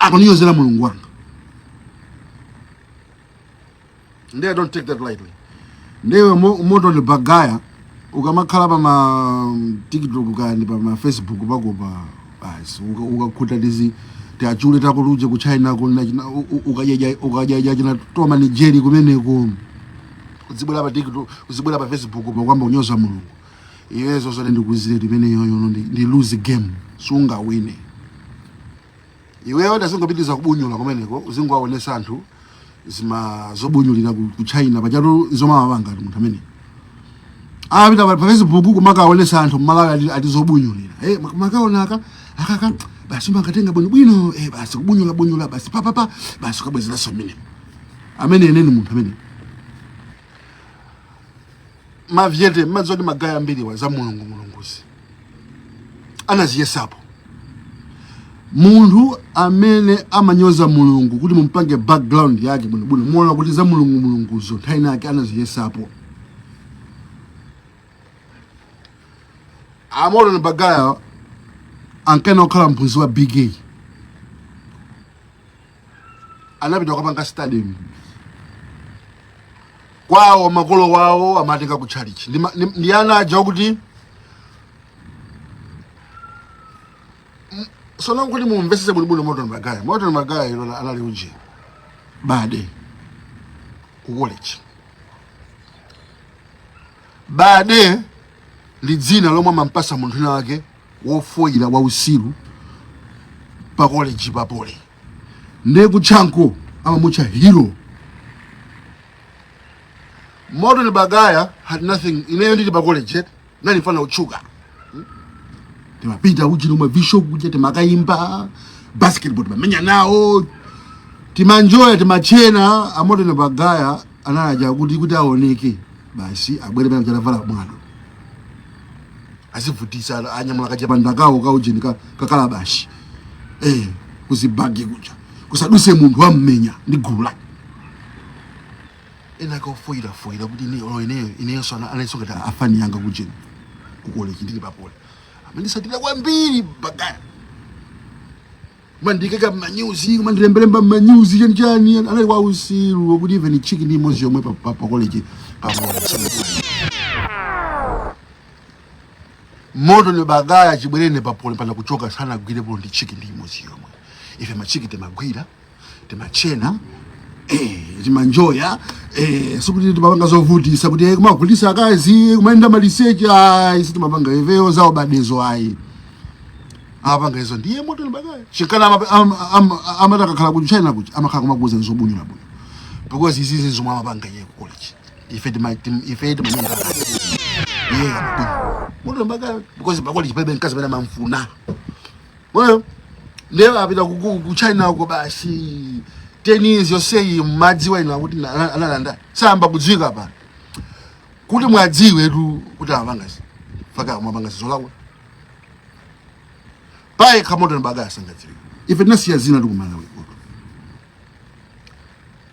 Akuninyozera Mulungu wanga. Ndiye I don't take that lightly. Ndiye Morton Bagaya, ukamakhala pa ma TikTok kandi pa ma Facebook pako pa basi ukakhuta tizi tiachule takuluje ku China ko ukadya china Tom and Jerry kumeneko, uzibwera pa TikTok, uzibwera pa Facebook pa kwamba unyoza Mulungu. Iwezo zone ndikuzire timene yoyo ndi lose game, sungawine. Iweyo ndazingopitiriza kubunyula kumeneko, uzingowaonesa anthu zima zobunyulira ku China pachatu zomawapanga munthu amene apita pa Facebook kumakaonesa anthu mmalawi ati zobunyulira. Makaona aka akaka basi makatenga bwino bwino, basi kubunyula bunyula basi pa pa pa basi kabwezeranso mmene amene eneni munthu amene mavyete mmadziwa kuti magaya ambiriwa za Mulungu Mulunguzi anaziyesapo. Munthu amene amanyoza Mulungu, kuti mumpange background yake bwinobwino, muona kuti za Mulungu Mulunguzo nthawi yake anaziyesapo. A Morton Bagaya ankena kukhala mphunzitsi wa BK, anapita kukapanga stadium kwawo, makolo wawo amatenga ku chalichi ndi ana aja kuti sono kuti mumvesese bwinobwino Morton Bagaya. Morton Bagaya ilo anali uje baddie ku college. Baddie ndi dzina lomwe amampasa munthu wina wake wofoyira wausiru pa college pa Poly, ndiye ku Chanco amamutcha hero. Morton Bagaya had nothing. Ineyo ndili pa college nali mfana utchuka. Timapita uji nomwe visho kuja, timakayimba basketball, timamenya nawo, timanjoya, timachena. A Morton Bagaya analaja kuti aoneke basi abwere pena kuchatavala mwado azivutisa anyamula kachapanda kawo kaujeni kakalabashi kuzibagi kuja kusaduse munthu wammenya ndi gulu lake ena akafoyirafoyira kuti ine olo ineyo ineyonso anayinso ngati afani yanga kujeni ku college ndili pa Poly amandisatira kwambiri Bagaya, mandikeka mmanyuzi, mandilembelemba mmanyuzi chani chani. Anali wa usiru wokuti even chick ndi imodzi yomwe pa college pa Poly. Morton Bagaya chibwerene pa Poly pana kuchoka sanagwirepo ndi chick ndi imodzi yomwe. Ife machiki timagwira, timachena, timanjoya, sikuti timapanga zovutisa kuti kumagulisa akazi, kumayenda maliseche, ayi, sitimapanga ifeyo zawo badezo, ayi. Apanga izo ndiye Morton Bagaya chikana amati akakhala ku China kuja amakhala kumakuza nzobunyula bunyula because izizi zomwe amapanga iye ku college. Ife timanyenga iye amabunyula Morton Bagaya because pa college palibe mkazi amene amamfuna. Well, ndiye apita ku China uko basi 10 years yonseyi mmadziwa ino akuti analanda sayamba kudziwika pano kuti mwadziwe tu kuti amapanga faka amapanga zolakwa payekha Morton Bagaya sangadziwike. Ife tinasiya zina tikumalawi kuto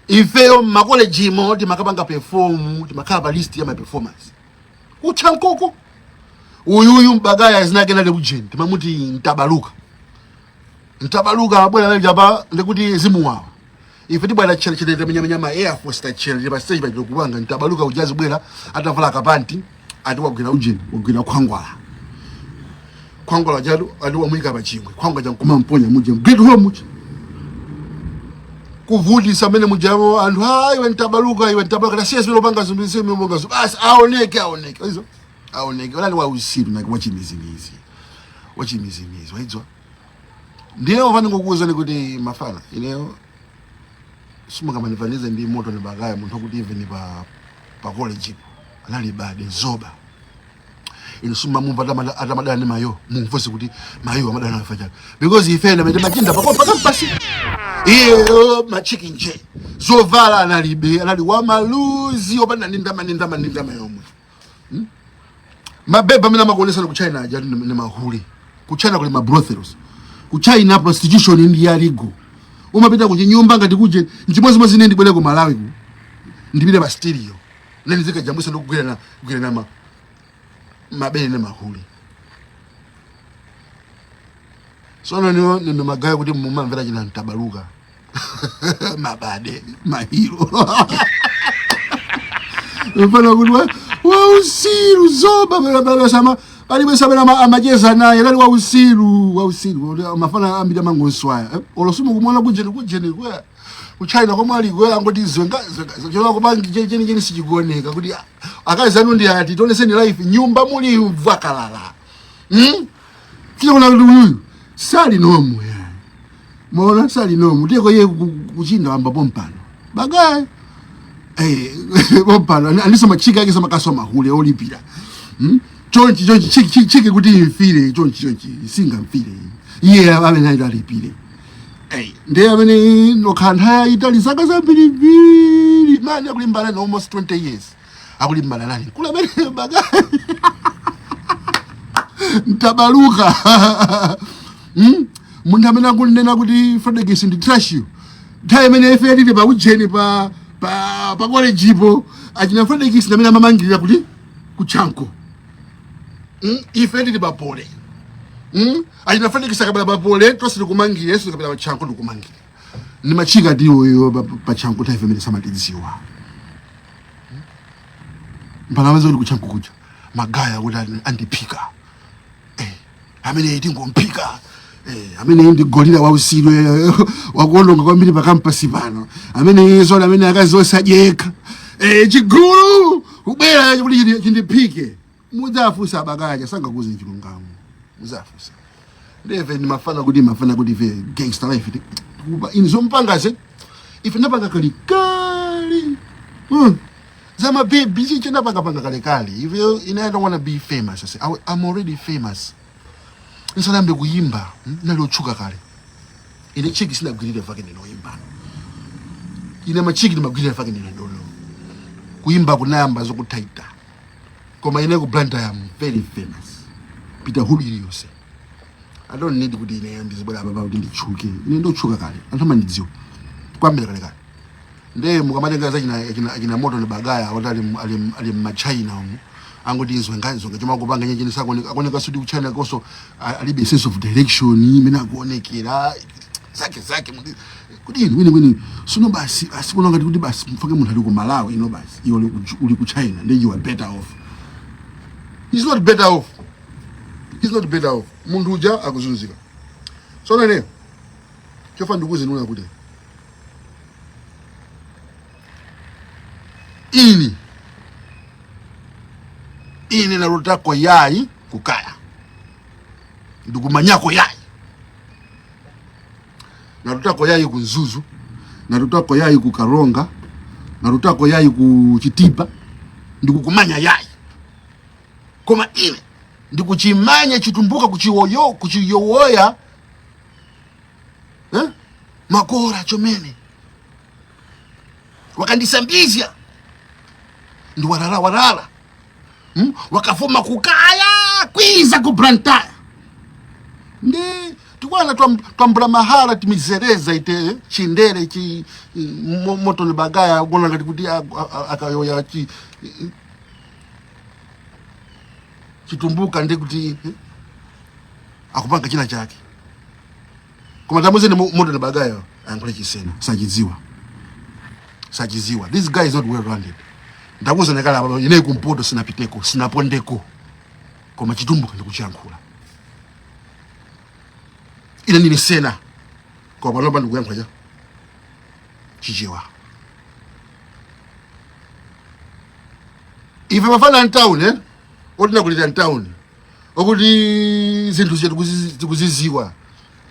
ifeyo mmakolejimo timakapanga perform, timakhala pa list ya ma performance kutcha nkoko. Uyuyu Mbagaya zinake nali ujeni timamuti Ntabaluka. Ntabaluka abwera nali japa ndikuti zimuwawa. Ife tibwera tchere tamenyamenya ma Air Force tachere pa stage pacho kupanga Ntabaluka ujazi bwera atavala kapanti ati wagwira ujeni wagwira khwangwala khwangwala jatu ati wamuyika pa chingwe khwangwala jankumamponya muje great hall muje kuvutisa amene mujamo anthu, "Ah, iwe Ntabaluka, iwe Ntabaluka, tasiye zimene upanga zinthu zimene upanga zinthu." Basi aoneke aoneke izo aoneke unali wa usiru nake wachimizimizi wachimizimizi waidzwa. Ndiye ufani ngokuwuzani kuti mafana ineyo simungamanifanize ndi Morton Bagaya, munthu kuti even pa college anali baddie zoba. Inu simamumva atamadana ndi mayo, mumfunse kuti mayo amadana nafe chani because ife ena mete machinda pa pa campus iye oh, machiki nje zovala analibe, anali wamaluzi opanda ndi ndama ndi ndama ndi ndama yomwe. Mabeba amene amakuonesana ku China aja ndi mahule. Ku China kuli ma brothels, ku China prostitution ndi ya legal. Umapita ku chinyumba ngati kuje nchimodzimodzi ine ndibwere ku Malawi ku ndipite pa stereo nene zikajambwisa ndikugwira na kugwira na mabere ne mahule. Sono niwo nino magaya kuti mumamvera china ntabaluka mabade mahiro mfana kuti wausiru zoba barabara sama palibe sabena amacheza naye lali wausiru wausiru mafana ambiri amangoswaya. Olosumu kumwona kujeni kujeni kwa kuchina komwe ali kwa angoti zwenga zwenga chola kupangi cheni cheni cheni sichikuoneka kuti akazi anu ndi ati tioneseni life nyumba muli vakalala. Chino kuna kuti uyu sali nomu ya mona sali nomu tiyeko ye kuchinda wamba pompano bagaye pompano andiso machika ake samakaso mahule olipira. Chonchi chonchi chiki chiki kuti imfire chonchi chonchi singa mfire iye amene ayi alipire. Ndiye amene nokhala itali zaka zambirimbiri mani akulimbana na almost 20 years akulimbana nani kula amene bagaye ntabaluka. Munthu amene akunena kuti Fredokiss ndi trash yo nthawi imene ife tili pa ujeni pa pa pa college ipo achina Fredokiss amene amamangirira kuti kutchanko. Ife tili pa pole. Achina Fredokiss akabwera pa pole tonse tikumangire yesu tikabwera pa tchanko tikumangire ndi machika tiwo pa pa tchanko nthawi imene samatidziwa mpaka amaze kuti kutchanko kuja magaya kuti andiphika amene tingomphika amene ndi golira wausiru wakuononga kwambiri pa campus pano amene zona amene akazi onse adyekha chigulu kubwera kuti chindiphike mudzafunsa abakaja sangakuze chilungamo mudzafunsa ndeve ndimafana kuti mafana kuti ife gangster life kuba ini zompangaze ife ndapanga kalikali. Zama baby chicho ndapanga panga kalekale ife ine I don't wanna be famous. I say, I'm already famous nsanambe kuyimba nali otchuka kale ine chiki sinagwirire fake ndinoyimba ine machiki ndimagwirira fake ndine dolo kuyimba kunayamba zokuthaita koma ine ku Blantyre I am very famous pita hulu iliyonse I don't need kuti ine ndizibwera apa kuti nditchuke ine ndotchuka kale anthu amandidziwa kwambiri kale kale ndiye mukamatenga za china china china moto ni bagaya wati ali ali mmachina umu angoti izwe nzwe choma kupanga nyenjeni sako akoneka sudi kuchina koso alibe sense of direction imene akuonekera zake zake kuti inu wini wini sono basi basi kuona ngati kuti basi mfake munthu ali ku Malawi ino basi iwe uli ku China then you are better off. He's not better off, he's not better off. Munthu uja akuzunzika sono ine chofa ndikuzinuna kuti ini ine nalotako yayi kukaya ndikumanyako yayi nalotako yayi ku Mzuzu nalotako yayi ku Karonga nalotako yayi ku Chitipa ndikukumanya yayi koma ine ndikuchimanya chitumbuka kuchiwoyo kuchiyowoya Makora chomene wakandisambizya ndi warara warara. Wakafuma kukaya kwiza ku Blantyre ndi tikwana twambula mahala timizereza ite chindere chi moto ni bagaya kuona ngati kuti akayoya chi chitumbuka ndi kuti akupanga china chake koma tamuzeni moto ni bagaya ayankhule chisena sachidziwa sachidziwa. This guy is not well rounded. Ndakuwuzani kale apa ine kumpoto sinapiteko sinapondeko koma chitumbuka ndikuchiyankhula ine ndine sena koma panopa ndikuyankhula cha Chichewa ife mafana mtown oti nakulira mtown okuti zinthu zija tikuziziwa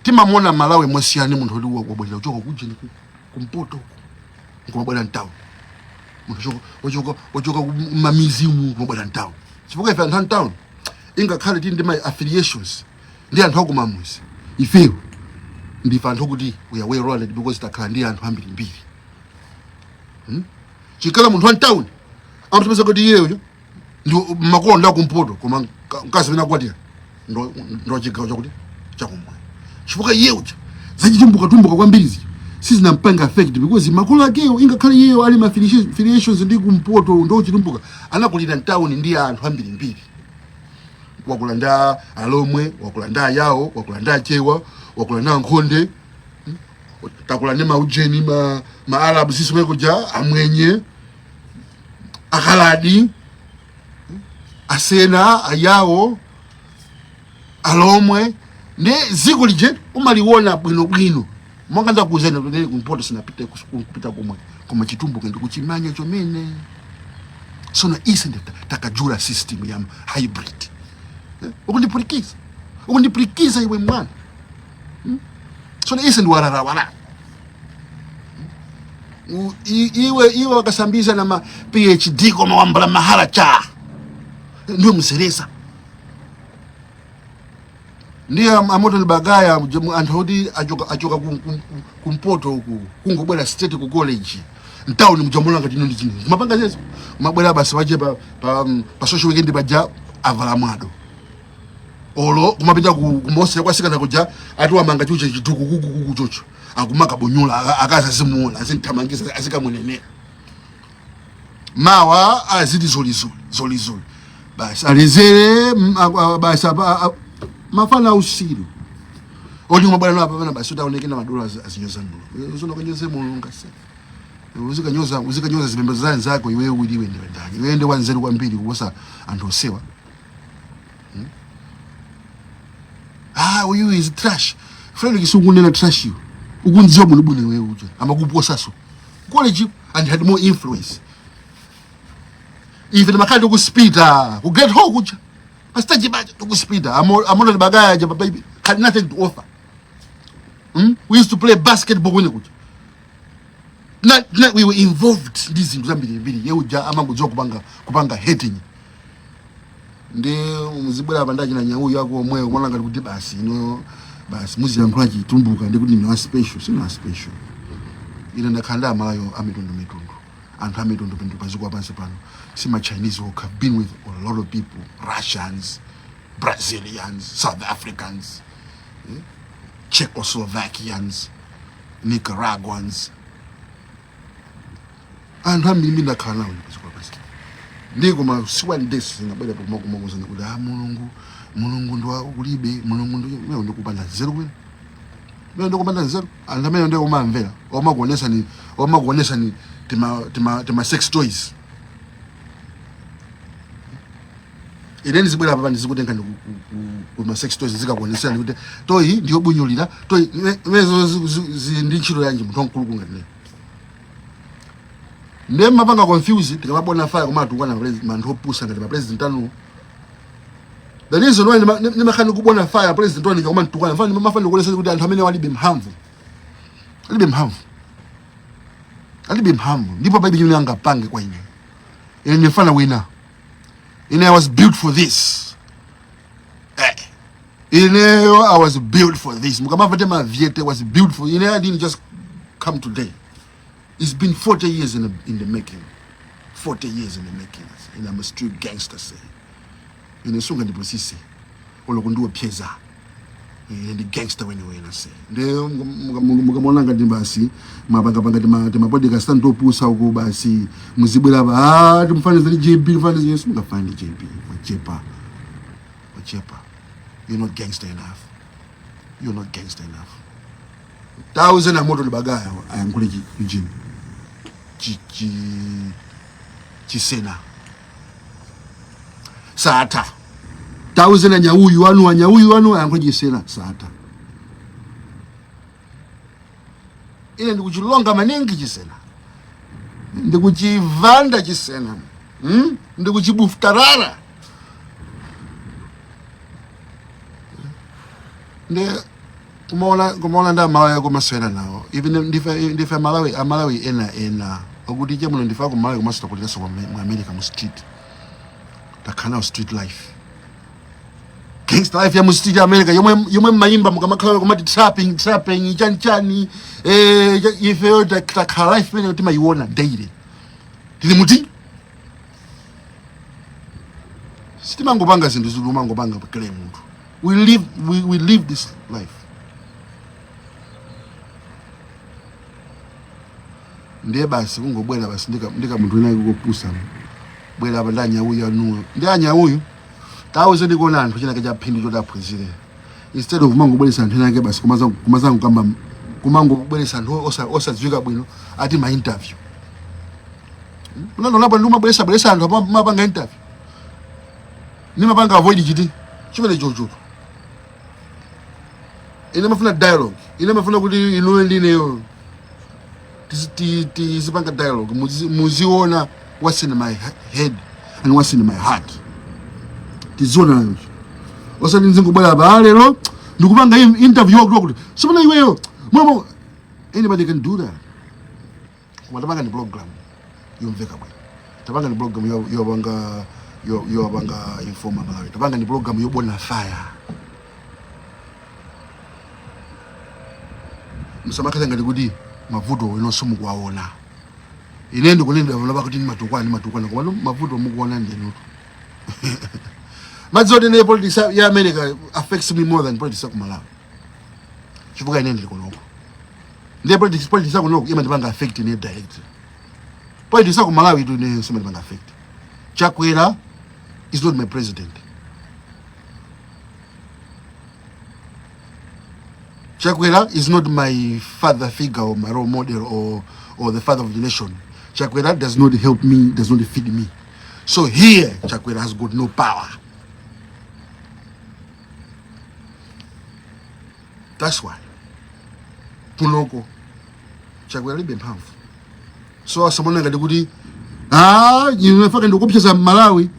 timamona Malawi mosiyana munthu oti wabwerera kuchoka kujeni kumpoto nkumabwera mtown munthu ochoka ochoka kumamizimu kumabwera mtown chifukwa ife anthu a mtown ingakhale tili ndi ma affiliations ndi anthu akumamuzi ifeyo ndife anthu okuti we are well rounded because takhala ndi anthu ambirimbiri. Chikhala munthu wa mtown amapeza kuti iyeyo ndi makolo ndi akumpoto koma mkazi amene akwatira ndo chigawo chakuti chakumwera chifukwa iye uja zachitumbuka tumbuka kwambiri zija sizinampanga affect because makolo akeyo ingakhale iyeyo ali ma affiliations ndi kumpoto ndo chitumbuka anakulira mtown ndi anthu ambirimbiri wakula nda alomwe wakula nda ayawo wakula nda achewa Wakula na nkhonde, takula ndi maujeni, ma Arab sisi kuja, amwenye, akaladi, asena, ayawo, alomwe. Ndi ziko lije umaliwona bwinobwino. Monga ndakuuzani kuti kumpoto sinapite kupita kumwe, koma Chitumbuka ndikuchimanya chomene. Sono ise ndi takajula system ya hybrid. Ukundipurikiza, ukundipurikiza iwe mwana. Sono ise ndi wararawara. Iwe wakasambiza na ma PhD, koma wambala mahala cha ndiwe mseresa. Ndiye amoto bagaya anthu oti achoka kumpoto uku, kungobwera state ku college mtawuni mujamula ngati ino ndi chini mapanga zezo mabwera basi waje pa social weekend paja avala mwado olo kumapita kumose kwasikana kuja ati wamanga chuche chituku kuku kuku chocho akumaka bunyula akaza zimuona azinthamangisa azikamunenera mawa aziti zolizoli zolizoli basi alezere basi mafana usiru oti mabwana nawo apapana basi utaoneke na madola azinyoza Mulungu. Uzona kanyoze Mulungu ase uzikanyozа zipembedzo za anzako. Iweyo wiliwe ndiwe ndani? Iweyo ndi wanzeru kwambiri kuposa anthu osewa? Ah, uyu is trash. Frederick, sikunena trash iwe, ukundziwa bwinobwino iweyo uja amakuposaso college and had more influence. Ife timakhala tikuspita ku Great Hall kuja, pa stage paja tikuspita. Amona bagaya ja baby had nothing to offer. We used to play basketball kwene kuja na we were involved ndi zinthu zambirimbiri. Ye uja amangodziwa kupanga hating. Ndi muzibwera apa ndachina nyauyu ako omweyo kuona ngati kuti basi ino basi muziyankhula Chitumbuka ndi kuti ndine wa special. Sine wa special. Ine ndakhala ndi Amalawi amitundumitundu, anthu amitundumitundu paziko lapansi pano. Si ma Chinese okha. Been with a lot of people, Russians, Brazilians, South Africans, Czechoslovakians, Nicaraguans, anthu ambiri ndakhala nawo paziko lapansi. Ndi koma si one day singabwera kumakumakuzana kuti ah, Mulungu, Mulungu ndi kulibe Mulungu ndi mene ndikupanda nzeru kwene, mene ndikupanda nzeru. Anthu amene ndi kumamvera omakuonesani tima sex toys. Ine ndizibwera papa ndizikutenga ndi kuma sex toys, zikakuonesani kuti toy ndiyobunyulira toy imenezo ndi ntchito yanji munthu wamkulu kungati ine? Ndiye mapanga confuse tikamabona fire kumatukwana anthu opusa ngati ma president anu. The reason why ndimakhani kubona fire president wanu koma ntukwana mfana ndimafana kuonesa kuti anthu amene walibe mphamvu, alibe mphamvu, alibe mphamvu, ndipo palibe chimene angapange kwa ine. Ine ndifana wina. Ine I was built for this. Ineyo I was built for this. Mukamava tema viete was built for ine. I didn't just come today. It's been 40 years in the making, 40 years in the making, and I'm a street gangster. Say ine sunga ndipusise olo kundiwopyeza. Ine ndi gangster weniweni ase. Ndi mukamona ngati basi mapangapanga tima podcast ntopusa uko basi muzibwera pa ah, timufanize ndi JB, mufanize Yesu, mungafane ndi JB. Wachepa, wachepa. You're not gangster enough, you're not gangster enough. Thousand amoto libagaya ayankhule mjini chi chi chisena sata thousand anyauyu wanu, anyauyu wanu ayankhule chisena sata. Ine ndikuchilonga maningi chisena, ndikuchivanda chisena, Ndikuchibuftarara. Ndi kumaona ndi Amalawi akumasewera nawo. Even ndife Amalawi, Amalawi ena ena okuti che muno ndife aku Malawi komanso takuliranso mu America mu street, takhala nawo street life, gangster life ya mu street ya America yomwe mmayimba mukamakhala kumati trapping, trapping chani chani. Ifeyo takhala life imene timayiona daily. Tili muti sitimangopanga zinthu ziti umangopanga kale munthu. We live this life. Ndiye basi kungobwera basi ndika munthu wina kupusa bwera apa ndi anyauyu anuwo ndi anyauyu tauze ndikuona anthu chinake cha phindu choti aphunzire. Instead of kumangobweretsa anthu ena ake basi kumazangokamba, kumangobweretsa anthu osadziwika bwino ati ma interview. Unandonapo ndikumabweretsa bweretsa anthu apa mapanga interview. Nimapanga avoid chiti chimene chochoto. Ine mafuna dialogue. Ine mafuna kuti inuyo ndi ineyo tizipanga dialogue, muziona what's in my head and what's in my heart. Tiziona nayo. Osati nzingobwera apa, "Ah, lero ndikupanga interview wakuti wakuti." Sipana iweyo. Mama, anybody can do that. Koma tapanga ni program yomveka bwino. Tapanga ni program yopanga yopanga inform Malawi. Tapanga ni program yobona fire. Musamakhale ngati kuti mavuto inonso mukuwaona. Ine ndikunena pano kuti ndimatukwana, ndimatukwana, koma mavuto mukuona ndinutu. Madziwa ine politics ya America affects me more than politics ya ku Malawi. Chifukwa ine ndili kunoko. Ndiye politics ya kunoko imandipanga affect ine direct. Politics ya ku Malawi itu ine simandipanga affect. Chakwera is not my president. Chakwera is not my father figure or my role model or the father of the nation. Chakwera does not help me, does not feed me. So here, Chakwera has got no power. That's why. Kunoko, Chakwera alibe mphamvu. So asamona ngati kuti ah, ine faka ndikupyeza Malawi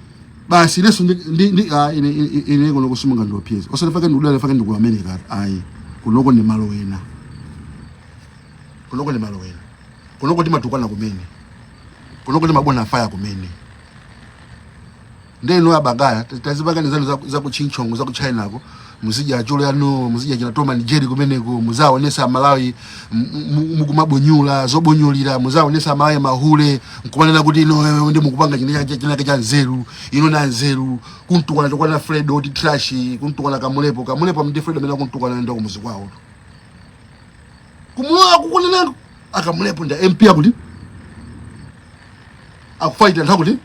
basi ineso ndi ah, ine kunoko simunga ndiopyeza. Osati faka ndikudala faka ndiku America ayi. Kunoko ndi malo ena. Kunoko ndi malo ena. Kunoko timatukwana kumene. Kunoko timabona fire kumene. Ndeno abagaya tazipangani zanu za ku Chinchongo, za ku China ko, muzidya achule anu, muzidya china Tom and Jerry kumeneko, muzaonesa Malawi mukumabonyula zobonyulira, muzaonesa Malawi mahule nkumanena kuti ino ndi mukupanga china cha nzeru, ino na nzeru kuntukwana tukwana Fred oti trash, kuntukwana Kamulepo. Kamulepo ndi Fred amene akuntukwana ndo kumuzi kwawo kumulola kukunenako akamulepo ndi MP akuti akufaita anthu akuti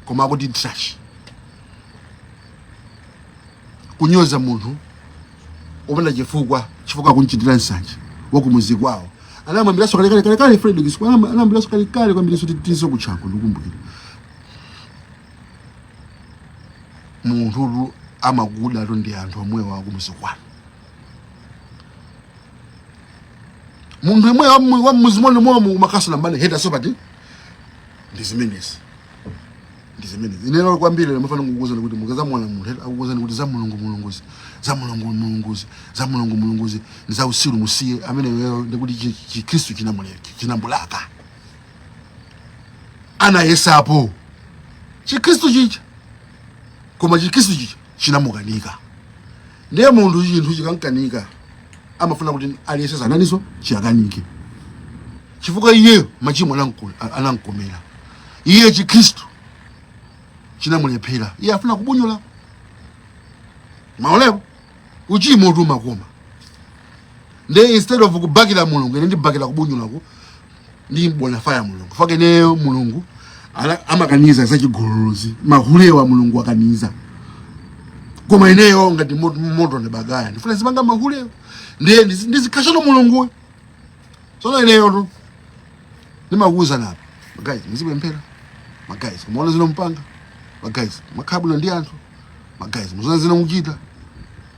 koma akuti trash, kunyoza munthu opanda chifukwa, chifukwa akunchitira nsanje wakumuzi kwawo. Anamwambiranso kalekale kalekale Fred Kiswa anamwambiranso kalekale kwambiriso titinso kutchanko ndikumbukira munthutu amakuda tu ndi anthu omwewa akumuzi kwanu, munthu yemweyo wamuzi mwanu momwe umakhaso nambane heta so pati ndi zimenezi, ndi zimenezi. Inelo kwambiri limafana kukuwuzani kuti mukazamuona munthu akukuwuzani kuti za mulungu mulunguzi, za mulungu mulunguzi, za mulungu mulunguzi ndi za usiru, musiye ameneyo. Ndikuti chikhristu chinambulaka anayesapo chikhristu chicha, koma chikhristu chicha chinamukanika. Ndiye munthu chinthu chikankanika amafuna kuti aliyese sananiso chiakanike, chifukwa iyeyo machimo anamkomera iye, chikhristu chinamulephera, iye afuna kubunyula maolepo uchimo tu makoma. Nde instead of kubakira mulungu, ine ndibakira kubunyulako ndi mbona fire mulungu fake ineyo mulungu amakaniza zachigololozi, mahulewa mulungu akaniza, koma ineyo ngati moto ndi bagaya ndifuna zipanga mahulewa, ndiye ndizikhashano mulunguwe. Tsono ineyo tu ndimakuuza napa, maguys, muzipemphera maguys, muone zino mpanga maguys, makhala bwino ndi anthu maguys, muziona zino muchita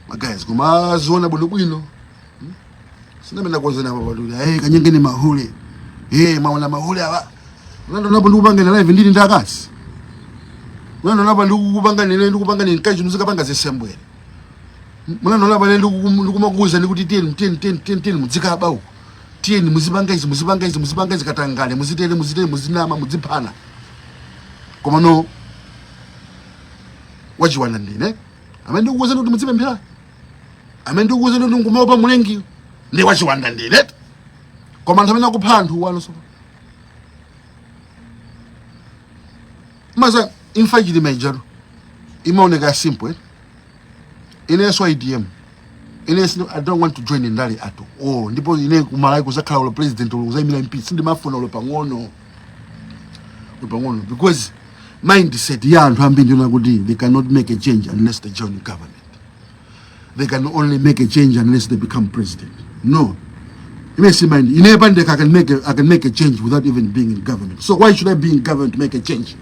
maguys, kumaziona bwinobwino. Sinamene kuwuzani apa patuli hey, kanyengeni mahule hey, maona mahule awa unandonapo ndikupanga ine live ndili ndi akazi, unandonapo ndikupanga ine, ndikupanga ine mkazi muzikapanga zisembwere, munandonapo ine ndikumakuwuza ndikuti tiyeni tiyeni tiyeni tiyeni tiyeni muzikaba uko, tiyeni muzipanga izi, muzipanga izi, muzipanga izi, katangale muzitere, muzitere, muzinama, muziphana. Koma no wachiwana ndine amene ndikukuwuzani kuti muzipemphera, amene ndikukuwuzani kuti nkumaopa mulengi, ndi wachiwanda ndine. Koma anthu amene akupha anthu wano so maza imfa chilima ijatu imaoneka simple, eh? Inenso IDM ine I don't want to join ndale at all. Ndipo ine kumalawi kuzakhala ulo president ulo kuzayimira MP sindimafuna ulo pang'ono, ulo pang'ono, because mindset ya anthu ambiri ndiona kuti they cannot make a change unless they join government. they can only make a change unless they become president. No. Ine simaindi. Ine pandekha I can make a change without even being in government. So why should I be in government to make a change?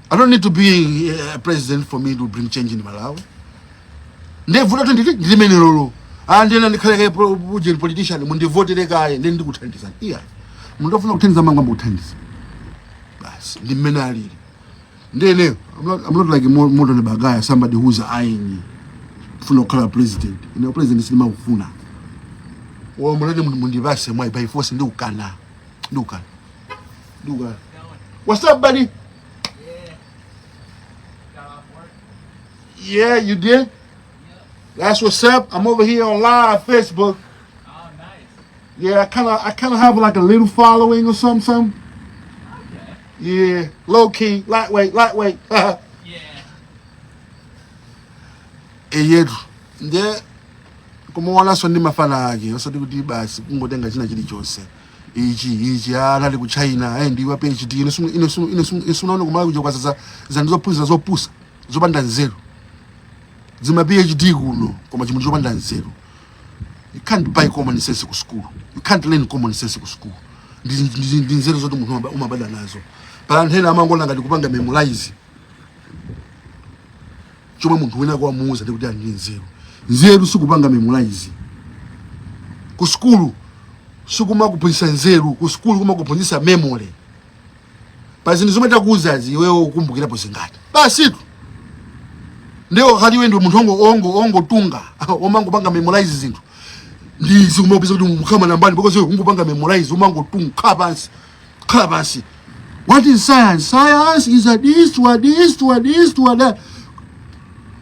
I don't need to be a president for me to bring change in Malawi. Ndevuta tu nditi ndilimene lolo. Ah, ndena ndikhale kaye uje politician, mundivotere kaye, ndiye ndikuthandizani. Iya. Munthu ofuna kuthandiza mangu ambokuthandiza. Basi ndi mmene alili. Ndene I'm not like Morton Bagaya, somebody who's eyeing kufuna kukhala president. Ine president sindimakufuna. Wo mulati mundipase mwayi by force, ndikukana. Ndikukana. Ndikukana. What's up, buddy? Yeah. Got off work. Yeah, you did? That's what's up. I'm over here on live Facebook. Oh, nice. Yeah, I kind of have like a little following or something. Okay. Yeah, low key, lightweight, lightweight. Eyetu nde kumuonanso ndi mafana ake, osati kuti basi kungotenga china chilichonse ichi ichi. Anali ku China, ndiwa PhD. Ine sunaone kumala kuja kwazaza zinthu zophunzira zopusa, zopanda nzeru, zima PhD kuno, koma chinthu chopanda nzeru. You can't buy common sense ku school. You can't learn common sense ku school. Ndi nzeru zoti munthu umabadwa nazo. Pala anthu ena amangona ngati kupanga memorize chomwe munthu wina kwamuuza ndi kuti ali ndi nzeru. Nzeru sikupanga memorize ku sukulu, sikumakuphunzitsa nzeru ku sukulu, kumakuphunzitsa memory. Pa zinthu zomwe takuuzazi, iwewo ukumbukirapo zingati? Basitu ndiwo khati iwe ndi munthu ongotunga, omangopanga memorize zinthu ndizi, kumapeza kuti mukhama nambani, because iwe ungopanga memorize, umangotunga. Khala pansi, khala pansi. What is science? Science is a this, what this, what this, what that.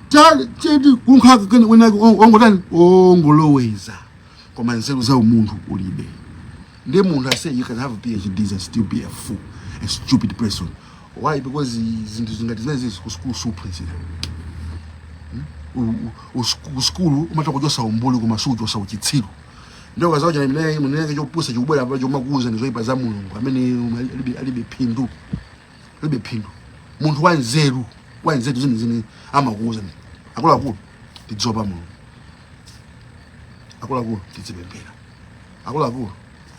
Cheti kunkhaka wena ongotani, ongoloweza, koma nzeru za umunthu ulibe. Ndi munthu ase, you can have PhDs and still be a fool, a stupid person. Why? Because zinthu zingati zimene ku school suphunzira. Ku sukulu umatha kuchosa umbuli, koma suchosa uchitsiru. Ndio kazakuja mene mene chopusa chikubwera pa chomakuuza ndi zoyipa za Mulungu amene alibe phindu, alibe phindu. Munthu wa nzeru, wa nzeru zine zine, amakuuza, akuluakulu, tidzopa Mulungu, akuluakulu, tidzipemphera, akuluakulu,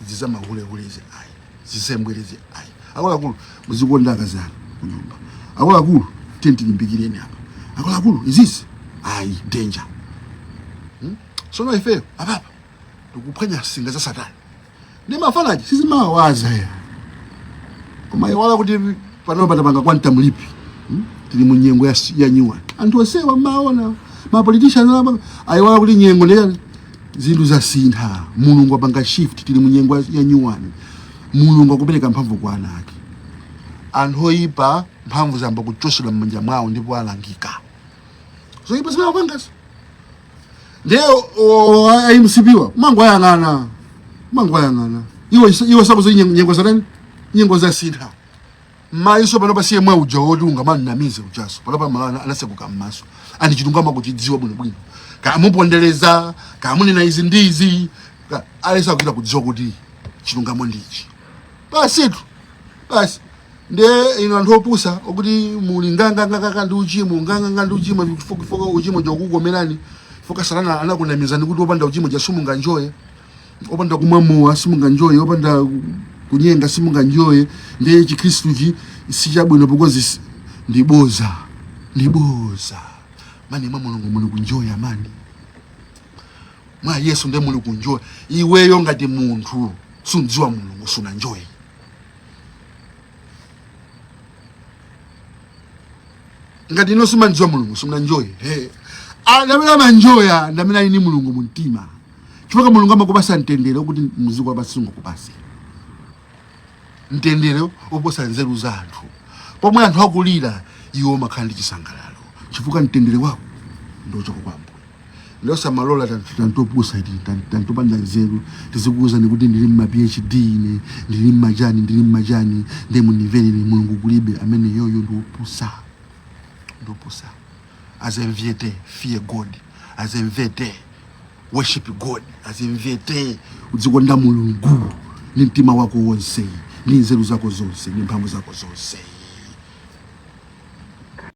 zizamahulehulezi ayi, zisembwerezi ayi, akuluakulu, muzikonda akazanu kunyumba, akuluakulu, tiye tilimbikireni apa, akuluakulu, izizi ayi, danger. Sono ifeyo apapa tikuphwanya nsinga za Satani ndi mafanaji, sizimawaza ya, koma iwala kuti pano patapanga quantum leap, Tili mu nyengo ya nyuwani. Anthu onsewa maona ma politicians ayiwala kuti nyengo ndi zinthu zasintha. Mulungu apanga shift, tili mu nyengo ya nyuwani. Mulungu akupereka mphamvu kwa ana ake. Anthu oyipa mphamvu zamba kuchosedwa m'manja mwawo ndipo alangika zoyipa zimene apangazo. Ndiye ayimusipiwa mangoyang'ana, mangoyang'ana iwo iwo sakuzo nyengo zatani, nyengo zasintha. Mmayiso pano pasiye mwe uja woti ungamanamize ujaso pano pa malana anasekuka mmaso andi chilungamo akuchidziwa bwinobwino. Kamupondereza, kamunena izi ndizi, alesa kuita kudziwa kuti chilungamo ndichi. Basitu basi. Ndiye ino anthu opusa okuti muli nganganganganga ndi uchimo, nganganga ndi uchimo, foka uchimo jokukomerani, foka Satana anakunamizani kuti opanda uchimo jasumunganjoye, opanda kumwa mowa simunganjoye, opanda kunyenga simunganjoye. Ndiye chikhristuchi sichabwino because ndiboza, ndiboza mani. Mwa Mulungu muli kunjoya mani, mwa Yesu ndiye muli kunjoya. Iweyo ngati munthu sundziwa Mulungu, sunanjoye. Ngati ino simandziwa Mulungu, simunanjoye. He, ndamene amanjoya ndamene ali ndi Mulungu mumtima, chifukwa Mulungu amakupasa mtendere kuti muziko wapasi sungakupase mtendere oposa nzeru za anthu. Pomwe anthu akulira, iwo amakhala ndi chisangalalo, chifukwa mtendere wako ndochoka kwa Ambuye. Ndosamalola tantopusa iti tantopanda nzeru tizikuwuzani kuti ndili mma PhD, ine ndili mmachani, ndili mmachani, ndiye munimverere, Mulungu kulibe. Amene yoyo ndiopusa, ndiopusa. Azemvyete fear God, azemvete worship God, azimvete udzikonda Mulungu ndi mtima wako wonse, ndi nzeru zako zonse, ndi mphamvu zako zonse.